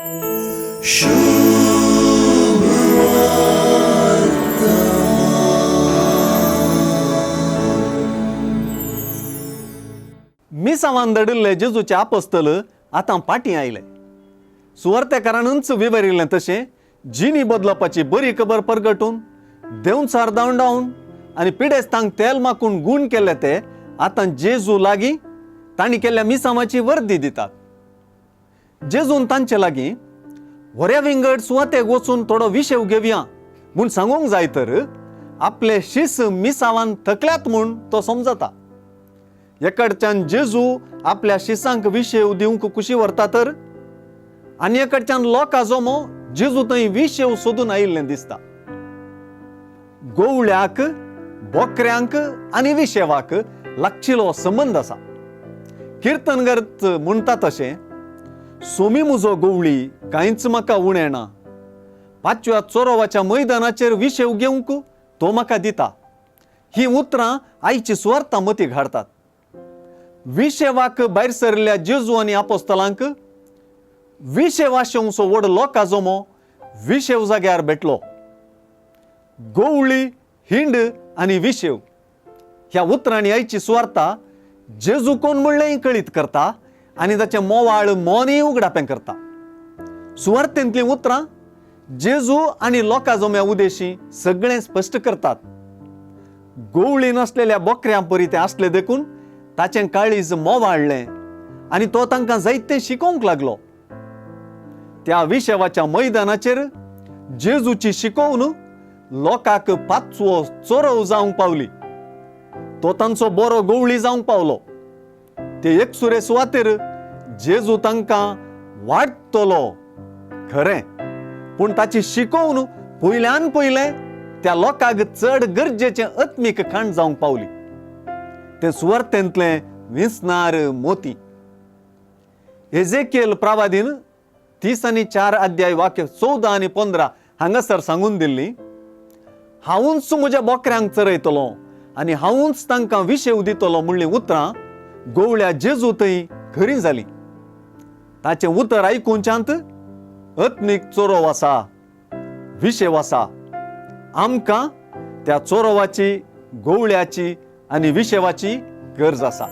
मिसांवान धाडिल्ले जेजूचे आपस्तल आतां पाटीं आयले. सुवार्तेकारानूच विवरिल्लें तशें जिणी बदलपाची बरी खबर परगटून, देंवचार धांवडावन आनी पिडेस्तांक तेल माकून गूण केल्ले ते आतां जेजू लागीं तांणी केल्ल्या मिसांवाची वर्दी दितात. जेजून तांचे लागीं व्हऱ्या विंगड सुवातेक वचून थोडो विशेव घेवया म्हूण सांगूंक जाय तर आपले शीस मिसांवान थकल्यात म्हूण तो समजता. एकडच्यान जेजू आपल्या शिसांक विशेव दिवंक कुशी व्हरता तर आनी एकडच्यान लोकां जमो जेजू थंय विशेव सोदून आयिल्लें दिसता. गोवळ्याक, बोकऱ्यांक आनी विशेवाक लागशिलो संबंद आसा. किर्तनगर्त म्हणटा तशें, सोमी म्हजो गोवळी कांयच म्हाका उणें ना, पाचव्या चोरोवाच्या मैदानाचेर विशेव घेवंक तो म्हाका दिता. ही उतरां आयची सुवार्ता मतीक हाडतात. विशेवाक भायर सरिल्ल्या जेजू आनी आपोस्तलांक विशेव आशेवचो व्हड लोकां जमो विशेव जाग्यार भेटलो. गोवळी, हिंड आनी विशेव ह्या उतरांनी आयची सुवार्ता जेजू कोण म्हणलेंय कळीत करता आनी ताचें मोवाळ मोनय उगडापें करता. सुवार्तेंतलीं उतरां जेजू आनी लोकां जम्या उदेशी सगळें स्पश्ट करतात. गोवळी नासलेल्या बोकऱ्यां परी ते आसले देखून ताचें काळीज मोवाळ्ळें आनी तो तांकां जायतें शिकोवंक लागलो. त्या विशेवाच्या मैदानाचेर जेजूची शिकोवन लोकांक पाचवो चोरव जावंक पावली. तो तांचो बरो गोवळी जावंक पावलो. ते एकसुरे सुवातेर जेजू तांकां वाडटलो खरें, पूण ताची शिकोवन पयल्यान पयलें त्या लोकांक चड गरजेचें आत्मीक खाण जावंक पावली. तें सुवार्तेंतलें विंचणार मोती. एजेकियल प्रवादीन 34 अध्याय वाक्य 14 आनी 15 हांगासर सांगून दिल्ली, हांवूच म्हज्या बोकऱ्यांक चरयतलो आनी हांवूच तांकां विशेव दितलो म्हणलीं उतरां गोवळ्या जेजू थंय खरीं जालीं. ताचें उतर आयकुच्यात आत्मीक चोरोव आसा, विशेव आसा. आमकां त्या चोरोवाची, गोवळ्याची आनी विशेवाची गरज आसा.